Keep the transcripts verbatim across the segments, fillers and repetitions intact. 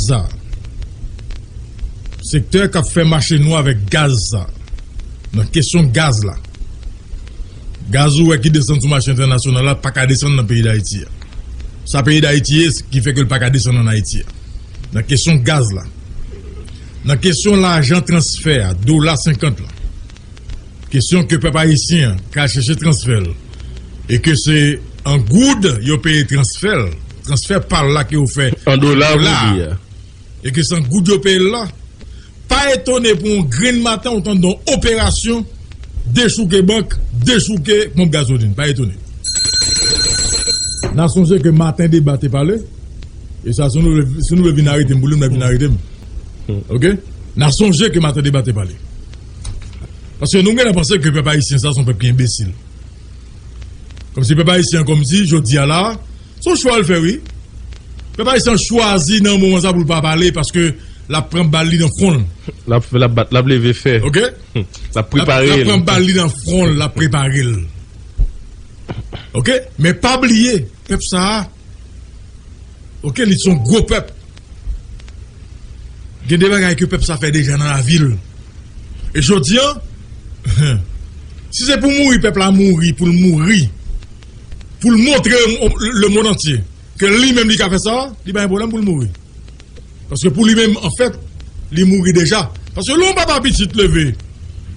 sa. Sektè k ap fè mache nwa avèk gaz sa. Nan kesyon gaz la. Gaz ou wè ki desann sou mache entènasyonal la pa ka desann nan peyi Dayiti a. Sa peyi Dayiti ye ki fè ke l pa ka desann ann Ayiti a. Nan kesyon gaz la. Nan kesyon lajan transfè a, dola senkant la. Kesyon ke pèp ayisyen an ka chèche transfè l. E ke se an goud yo peye transfè l. Transfè pa l la ke yo fè an dola pou li a. E ke se an goud yo peye l la. Pa etone pou yon grenn maten ou tande yon operasyon dechouke bank, dechouke ponp gazolin. Pa etone. N a sonje ke maten deba te pale. E sa, si nou vle, si nou vle vin arete m pou li, nou vin arete m. Oke? N a sonje ke maten deba te pale. Paske nou gentan panse ke pèp ayisyen sa se yon pèp ki enbesil. Kòmsi pèp ayisyen an, kòmsi jodi a la, se yon chwa l fè, wi. Pèp ayisyen an chwazi nan moman sa pou l pa pale paske l ap pran bal li nan fwon l. L ap, l ap bat, l ap leve fè. Oke? L ap prepare l. L ap pran bal li nan fwon l, l ap prepare l. Oke? Men pa bliye, pèp sa a, oke, li se yon gwo pèp. Gen de bagay ke pèp sa fè deja nan lavi l. E jodi a, si se pou mouri, pèp la mouri, pou l mouri, pou l montre lemonn antye ke li menm li ka fè sa, li pa gen pwoblèm pou l mouri. Paske pou li menm, anfèt, li mouri deja. Paske lè yon papa pitit leve,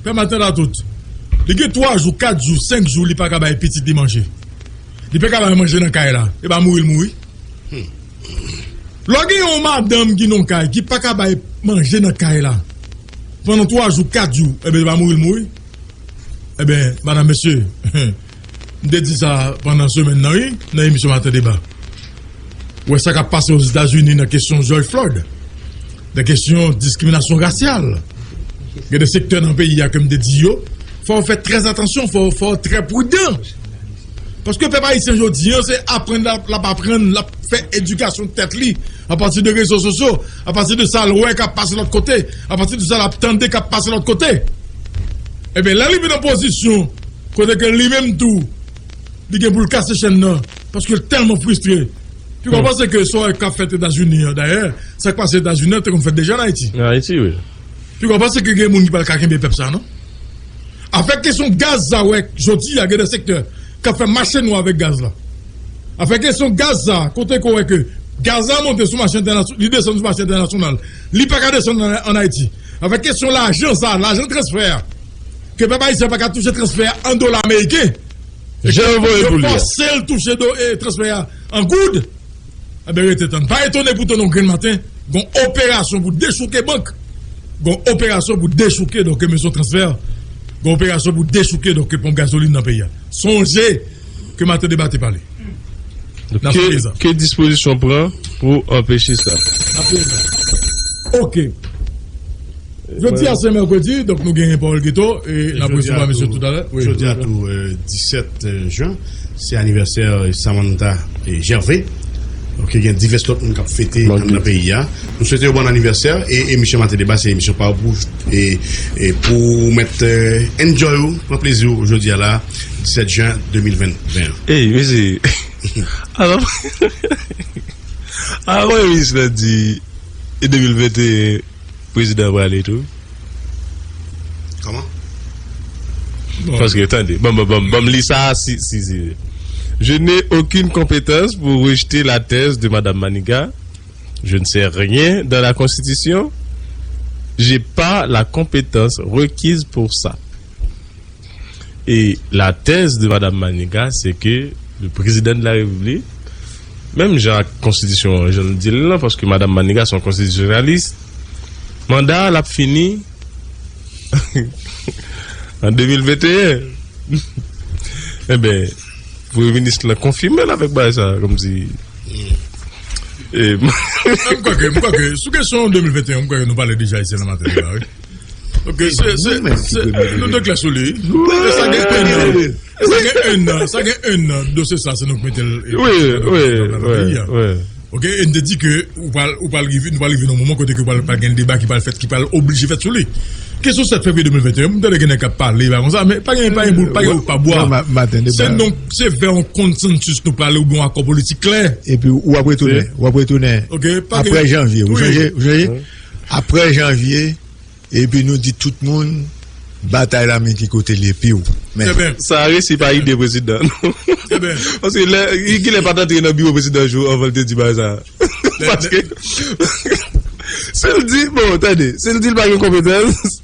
pè maten la tout, li gen twa jou, kat jou, senk jou, li pa ka bay pitit li manje. Li pa ka bay manje nan kay la. E pa mouri l mouri. Lè w gen yon madanm ki nan kay, ki pa ka bay manje nan kay la, pandan twa jou, kat jou, ebyen, e pa mouri l mouri. Ebyen, madanm, mesye, m te di sa pandan semèn nan, wi, nan emisyon Maten Deba. Ou wè sa k ap pase Ozetazini nan kesyon George Floyd, nan kesyon diskriminasyon rasyal. Gen de sektè nan peyi a ke m te di yo, fò w fè trè atansyon, fò, fò w trè pridan. Paske pèp ayisyen jodi a, se aprann l ap, l ap aprann, l ap fè edikasyon tèt li apati de rezo sosyo, apati de sa l wè k ap pase lòt kote, apati de sa l ap tande k ap pase lòt kote. Ebyen, lè li vin nan pozisyon kote ke li menm tou, li gen pou l kase chèn nan, paske l tèlman fristre. Piga w panse ke sa w wè k ap fèt Etazini an, dayè, sa k pase Etazini an te konn fèt deja ann Ayiti. Ann Ayiti, wi. Piga w panse ke gen moun ki pral ka kenbe pèp sa a, non? Afè kesyon gaz sa, wè, jodi a, gen de sektè k ap fè mache nwa avèk gaz la. Afè kesyon gaz sa, kote ke w wè ke gaz la monte sou mache entènasyonal, li desann sou mache entènasyonal, li pa ka desann ann, ann Ayiti. Afè kesyon lajan sa, lajan transfè a, ke pèp ayisyen pa ka touche transfè a an dola ameriken. Jan yo voye pou li a. Yo fòse l touche do, e, transfè a an goud. Ebyen, rete tann. Pa etone pou tande yon grenn maten, gon operasyon pou dechouke bank. Gon operasyon pou dechouke, donk, mezon transfè. Gon operasyon pou dechouke, donk, ponp gazolin nan peyi a. Sonje ke Maten Deba te pale. Donk, ke, ke dispozisyon pran pou anpeche sa? N ap prezan. Oke. Jodi a se mèkredi, donk nou genyen pawòl geto, e n ap resevwa misye toutalè. Wi. Jodi a tou, e, disèt jen, se anivèsè Samantha, e, Gervais. Donk, gen divès lòt moun k ap fete anndan peyi a. Nou swete yo bòn anivèsè, e emisyon Maten Deba, se emisyon pa w pou, e, e pou w mèt, e, enjoy ou, pran plezi w jodi a la, disèt jen de mil ven, ven. Ey, mesye. Alò, a, Premye Minis la di, e de mil venteyen, prezidan an prale tou. Kòman? Bon. Paske, tande, ban, ban, ban, ban m li sa, si, si, si. Je n'ai aucune compétence pour rejeter la thèse de Madame Maniga. Je ne sais rien dans la Constitution. J'ai pas la compétence requise pour ça. E la tèz de Madam Maniga, se ke le président de la République, menm jan ak konstitisyon an, jan l di l lan, paske Madam Maniga se yon konstitisyonalis, manda l ap fini an de mil venteyen. Enben, premye minis lan konfime l avèk bagay sa, kòmsi. E, m kwè ke, m kwè ke, sou kesyon de mil venteyen, m kwè ke nou pale deja isi nan maten an, wi. Ok, se, se, se, nou te klè sou li. E sa gen enn an. Sa gen enn an, sa gen enn an, dosye sa, se nou k mete l, e, wi, wi, wi, wi. Ok, e n te di ke ou pral, ou pral rive, nou pral rive nan moman kote ke pral, pral gen deba ki pral fèt, ki pral oblije fèt sou li. Kesyon sèt fevriye de mil venteyen, m tande gen nèg k ap pale, pa konsa, men pa gen, pa gen boul, pa gen wout pa bwa. Se donk, se vè yon konsansis nou prale oubyen yon akò politik klè. Epi ou ap retounen, ou ap retounen apre janvye, ou chanje, ou chanje? Apre janvye, epi nou di tout moun, batay la men ki kote l ye, piw. Men sa resi pa ide prezidan. Paske lè, kilè pa t antre nan biwo prezidan jou anvan l te di bagay sa? Paske si l di, bon, tande, si l di l pa gen konpetans,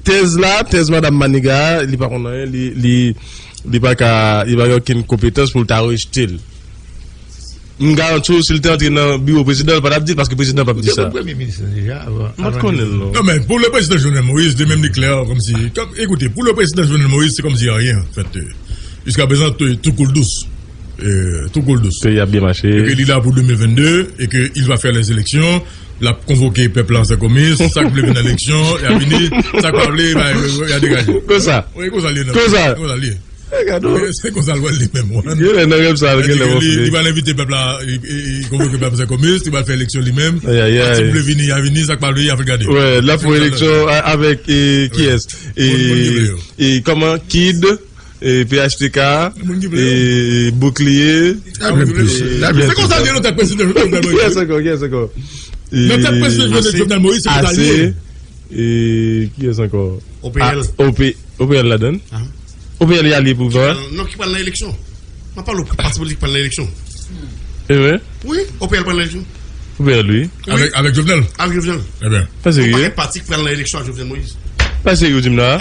tèz la, tèz madanm Maniga a, li pa konn anyen, li, li, li pa ka, li pa gen okenn konpetans pou l ta rejte l. M garanti w, si l te antre nan biwo prezidan, l pa t ap di l, paske prezidan p ap di sa. Ou te konn premye minis lan deja avan? M pa t konnen l, non. Non, men pou le président Jovenel Moïse, li menm li klè, kòmsi, kòm, écoutez, pour le président Jovenel Moïse, c'est comme si rien, en fait. Jusqu'à présent, tout, tout coule douce. Euh, tout coule douce. Peyi ap byen mache. Et que li la pour deux mille vingt-deux, et que il va faire les élections, l ap konvoke pèp la an Senkomis, sa k vle vin nan eleksyon, y a vini, sa k pa vle, y a degaje. Konsa. Wi, konsa l ye, non. Konsa. Konsa l ye. Se konsa l wè l li menm. Genlè nan rèv sa, genlè w ap li. Li pral envite pèp la, li konvoke pèp Senkomis, li pral fè eleksyon li menm. Pati vle vini, y a vini, sa k pa vle, y a fè gade. Wè, l ap fè eleksyon avèk kiyès? E kòman? Kid, e P H T K, e Boukliye. Se konsa l ye nan tèt prezidan Jovenel Moïse. Kiyès ankò? Kiyès ankò? Nan tèt prezidan Jovenel Moïse, se konsa l ye. E kiyès ankò? O P L. O P L ladann. O P L y ale pou vwa. Non, ki pral nan eleksyon. M ap pale w pati politik pral nan eleksyon. E vre? Wi, O P L pral nan eleksyon. O P L, wi. Avèk, avèk Jovenel? Avèk Jovenel. Ebyen. Sa serye? Yon pakèt pati k pral nan eleksyon ak Jovenel Moïse. Sa serye w di m la?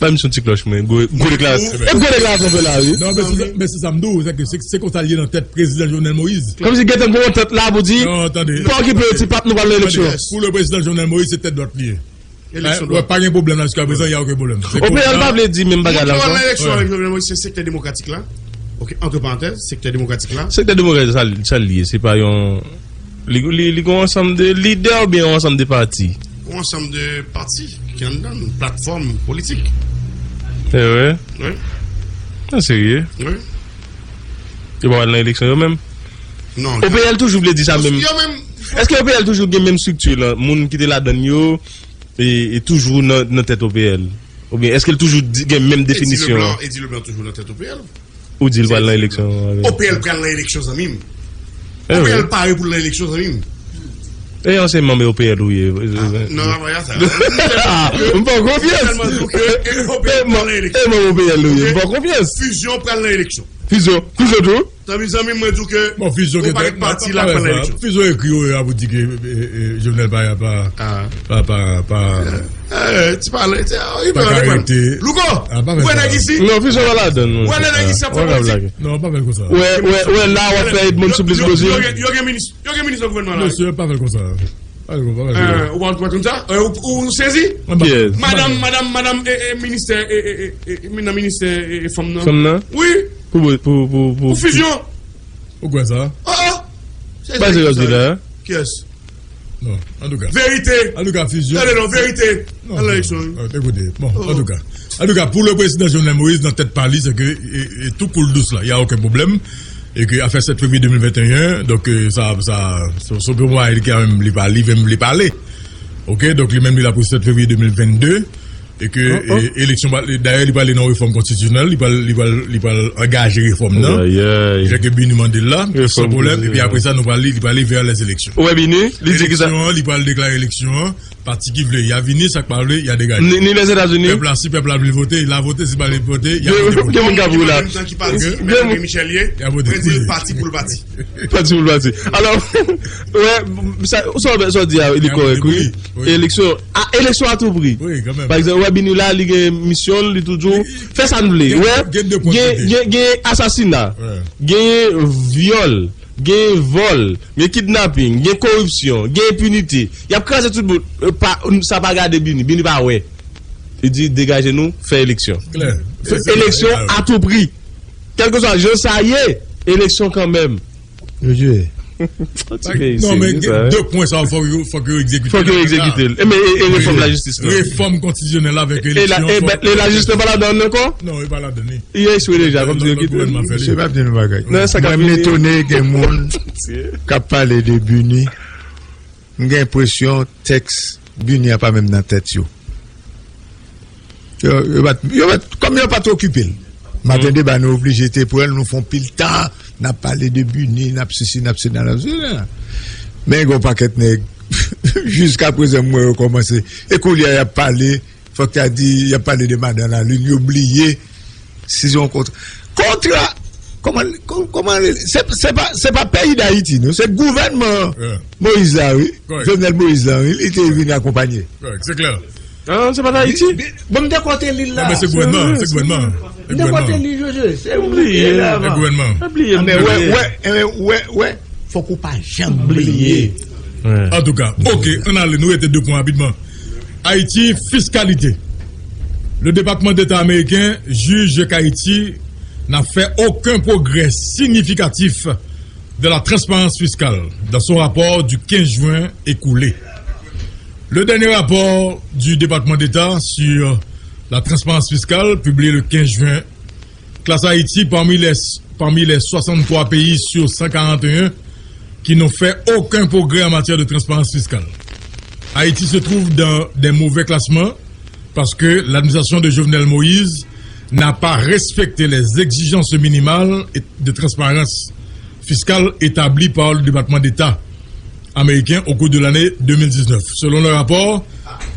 Ba m yon ti klòch mwen, gwo, gwo deklarasyon. E gwo deklarasyon fè la, wi. Non, men se sa m di w, se ke se, se konsa l ye nan tèt prezidan Jovenel Moïse. Kòmsi gentan gen yon tèt la pou di, pa okipe yo, ti pap, nou pral nan eleksyon. Pou le président Jovenel Moïse, se tèt dwat li ye. Eleksyon dwat. Pa gen pwoblèm la, jiska prezan, y a okenn pwoblèm. O P L pa vle di menm bagay la ankò. Nan eleksyon avèk Jovenel Moïse, se sektè demokratik la. Ok, antre parantèz, sektè demokratik la. Sektè demokratik, sa, sa l ye, se pa yon Li, li, li gen yon ansanm de lidè oubyen yon ansanm de pati? Yon ansanm de pati ki anndan l, platfòm politik. Se vre? Wi. Nan serye? Wi. Yo pa pral nan eleksyon yo menm? Non. O P L toujou vle di sa menm. Yo menm. Èske O P L toujou gen menm estrikti lan? Moun ki te ladann yo e, e toujou nan, nan tèt O P L? Oubyen èske l toujou di, gen menm definisyon an? Edi Leblanc, Edi Leblanc toujou nan tèt O P L. Ou di l pral nan eleksyon avè. O P L pral nan eleksyon, zanmi m. O P L pare pou l nan eleksyon, zanmi m. E ansyen manm O P L ou ye. Non, non, pa sa. M fè w konfyans. E manm O P L ou ye, m fè w konfyans. Fizyon pral nan eleksyon. Fizyon, fizyon tou. Zanmi, zanmi, mwen di w ke yon pakèt pati la pral nan eleksyon. Fizyon ekri yo, yo ap di ke Jovenel pa, pa, pa, pa, pa. Eh, ti pale, ti, ah, li pale, li pale. Louko, ou wè nèg isi? Non, Fizyon pa ladann, non. Ou wè nèg isi ap fè politik? Non, pa fè l konsa. Ou wè, ou wè, ou wè la w ap fè Edmonde Supplice Beauzile. Yo gen minis, yo gen minis nan gouvènman la. Mesye, pa fè l konsa. Pa fè l konsa, pa fè l konsa. Eh, ou pa konn sa? Eh, ou, ou sezi? Madanm, madanm, madanm, eh, eh, ministè, eh, eh, eh, eh, nan ministè, eh, eh, fanm nan. Fanm nan? Wi. Pou, pou, pou, pou. Pou Fizyon. Ou kwè sa? Oh, oh. Pa se yo di la. Kiyès? Non, antouka. Verite. Antouka, Fizyon. Tande non, verite. Al nan eleksyon, wi. Ekoute, bon, antouka. Antouka, pou le président Jovenel Moïse, nan tèt pa li, se ke, e, e, tout coule douce la, y a aucun problème. E ke afè sèt fevriye de mil venteyen, donk, e, sa, sa, se, se pou mwen, li kanmenm, li pa, li menm, li pale. Ok, donk, li menm, li la pou sèt fevriye de mil vennde. E ke, e, eleksyon, dayè, li pral nan refòm konstitisyonèl, li pral, li pral, li pral angaje refòm nan. Jan ke Bini mande l la, san pwoblèm. Epi apre sa, nou pral, li pral vè les élections. Ou wè Bini, li di ki sa? Eleksyon an, li pral deklare eleksyon an. Pati ki vle, y a vini, sa k pa vle, y a degaje. Ni, ni Lèzetazini. Pèp la, si pèp la vle vote, l a vote, si pa vle vote, y a vote pou li. Gen moun k ap ri la. Gen moun ki pa di, men Michel ye, y a vote pou li. Pati pou l pati. Pati pou l pati. Alò, wè, sa, sa w di a, li kòrèk, wi. Eleksyon, a, eleksyon a tou pri. Pa egzanp, wè Bini la, li gen misyon l, li toujou fè sa n vle. Wè, gen, gen, gen asasina, gen vyòl, gen vòl, gen kidnaping, gen koripsyon, gen enpinite. Y ap kraze tout bout. E, pa, sa pa gade Bini. Bini pa wè. Li di, degaje nou, fè eleksyon. Eleksyon a tou pri. Kèlkeswa jan sa ye, eleksyon kanmenm. Yo jwe. Non, men gen de pwen sa, fòk yo, fòk yo egzekite. Fòk yo egzekite l. E, men, e, e refòm lajistis la? Refòm konstitisyonèl avèk eleksyon. E lajistis la pa ladan l ankò? Non, li pa ladan li. Li ekspire deja, kòmsi yo kite l. Misye p ap di nou bagay. Mwen m etone gen moun k ap pale de BINUH. M gen enpresyon tèks BINUH a pa menm nan tèt yo. Yo, yo pa t, yo pa t, kòm yo pa t okipe l. Maten deba, nou oblije te pran l, nou fè yon pil tan, n ap pale de BINUH, n ap sesi, n ap sela, n ap sela. Men gen yon pakèt nèg, jiskaprezan, m wè yo kòmanse. E kounye a, y ap pale, fòk ta di, y ap pale de Madan Lalin, yo bliye si se yon kontra. Kontra! Kòman, kò-, kòman, se, se pa, se pa peyi Dayiti, non, se gouvènman Moyiz la, wi. Jovenel Moyiz la, wi, li te vin akonpanye. Kòrèk, se klè. Ah, se pa Dayiti? Bon, m te kote li la. Non, men se gouvènman, se gouvènman. M te kote li, Jojo, se ou ki te la avan. Gouvènman. Wè, wè, wè, wè, fòk ou pa janm bliye. Antouka, oke, ann ale, nou rete de pwen rapidman. Ayiti, fiskalite. Le département d'État américain juge qu'Haïti n'a fait aucun progrès significatif de la transparence fiscale dans son rapport du quinze juin écoulé. Le dernier rapport du département d'État sur la transparence fiscale, publié le quinze juin, classe Haïti parmi les, parmi les soixante-trois pays sur cent quarante et un qui n'ont fait aucun progrès en matière de transparence fiscale. Haïti se trouve dans des mauvais classements parce que l'administration de Jovenel Moïse n'a pas respecté les exigences minimales de transparence fiscale établies par le département d'État américain au cours de l'année deux mille dix-neuf. Selon le rapport,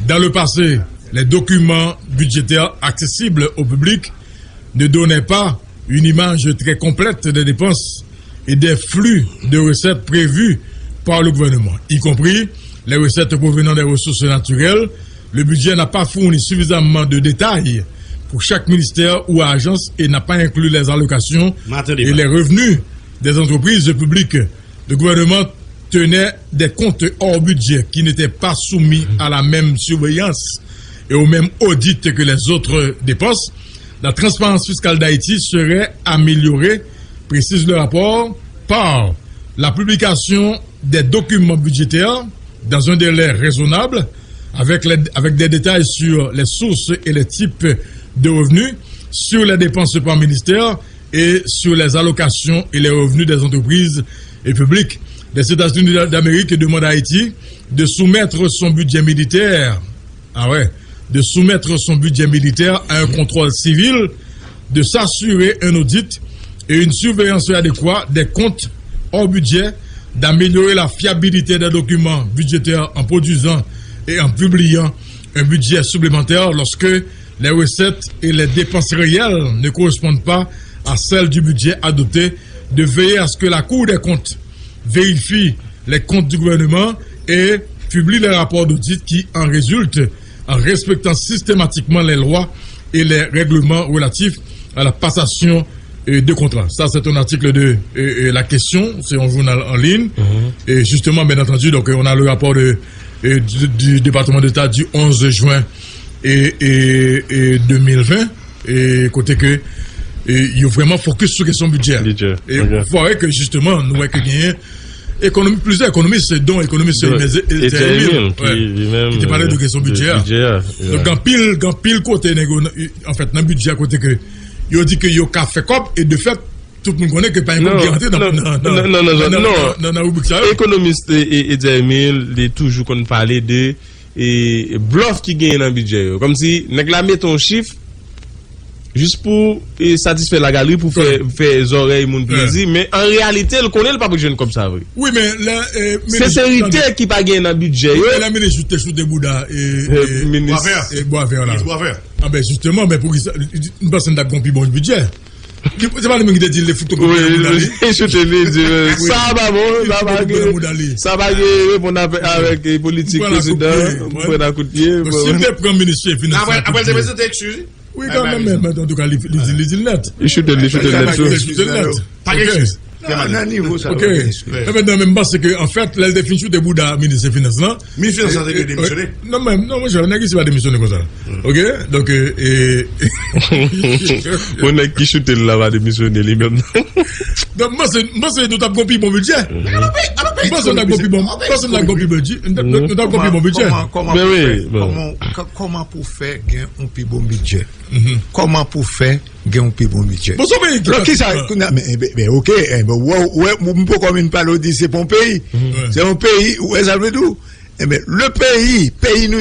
dans le passé, les documents budgétaires accessibles au public ne donnaient pas une image très complète des dépenses et des flux de recettes prévus par le gouvernement, y compris les recettes provenant des ressources naturelles. Le budget n'a pas fourni suffisamment de détails pour chaque ministère ou agence et n'a pas inclus les allocations et les revenus des entreprises publiques. Le gouvernement tenait des comptes hors budget qui n'étaient pas soumis à la même surveillance et au même audit que les autres dépenses. La transparence fiscale d'Haïti serait améliorée, précise le rapport, par la publication des documents budgétaires dans un délai raisonnable, avec les, avec des détails sur les sources et les types de revenus, sur les dépenses par ministère et sur les allocations et les revenus des entreprises et publiques. Les États-Unis d'Amérique demandent à Haïti de soumettre son budget militaire, ah ouais, de soumettre son budget militaire à un contrôle civil, de s'assurer un audit et une surveillance adéquate des comptes hors budget, d'améliorer la fiabilité des documents budgétaires en produisant et en publiant un budget supplémentaire lorsque les recettes et les dépenses réelles ne correspondent pas à celles du budget adopté, de veiller à ce que la Cour des comptes vérifie les comptes du gouvernement et publie les rapports d'audit qui en résultent en respectant systématiquement les lois et les règlements relatifs à la passation, euh, de contrats. Ça, c'est un article de, euh, euh, La Question, c'est un journal en ligne. Mhm. Et justement, bien entendu, donc, on a le rapport de, euh, du, du département d'État du onze juin et, et, et deux mille vingt, et côté que, et, il y a vraiment focus sur question budget. Budget. Et vous voyez que, justement, nous, avec économie, plizyè ekonomis, dont ekonomis Edzer Emile, ki te pale de kesyon bidjè a. Donk, gen anpil, gen anpil kote nèg yo, anfèt, nan bidjè a, kote ke yo di ke yo ka fè kòb, e de fèt, tout moun konnen ke pa gen kòb ki rantre nan, nan, nan ribrik sa yo. Ekonomis, e, e, Edzer Emile, li toujou konn pale de, e, blòf ki genyen nan bidjè yo. Kòmsi nèg la mete yon chif, jis pou, e, satisfè lagalri, pou fè, fè zòrèy moun plezi, men an reyalite, l konnen l p ap jwenn kòb sa vre. Wi, men lè, e, senserite ki pa genyen nan bidjè yo. Lè minis te choute bouda, e, e, Bwavè. E, Bwavè la. Minis Bwavè. A ben, jisteman, men poukisa, m panse n t ap gen yon pi bon bidjè. Se pa li menm ki te di l te fout yon kout pye nan bouda li. Li choute li, di, sa pa bon, sa pa gen, sa pa gen reponn avèk, avèk, e, politik prezidan, pran nan kout pye. Donk, si l te pran minis finans la kout pye. Apre, apre l te prezante ekskiz. Wi, kanmenm, men, men, antouka, li, li di, li di l nèt. Li choute l, li choute l nèt, tou. Li choute l nèt. Pa gen ekskiz. Nan nivo sa. Ok. Ebyen, nan menm panse ke, anfèt, lè l te fin choute bouda minis finans lan. Minis finans lan te dwe demisyone. Non, men, non, monchè, nèg isi pa demisyone konsa. Ok? Donk, e. Bon, nèg ki choute l la pa demisyone li menm. Donk, mwen panse, mwen panse nou t ap gon pi bon bidjè. Mwen panse nou t ap gon pi bon, mwen panse nou t ap gon pi bon bidjè. Nou t ap gon pi bon bidjè. Kòman pou fè gen yon pi bon bidjè? Kòman pou fè gen yon pi bon bidjè? Bon, se yon peyi ki. Kisa, kounye a, men, ok, m poko menm pale w di se pa yon peyi. Se yon peyi, ou wè sa vle di w? Ebyen, le peyi, peyi nou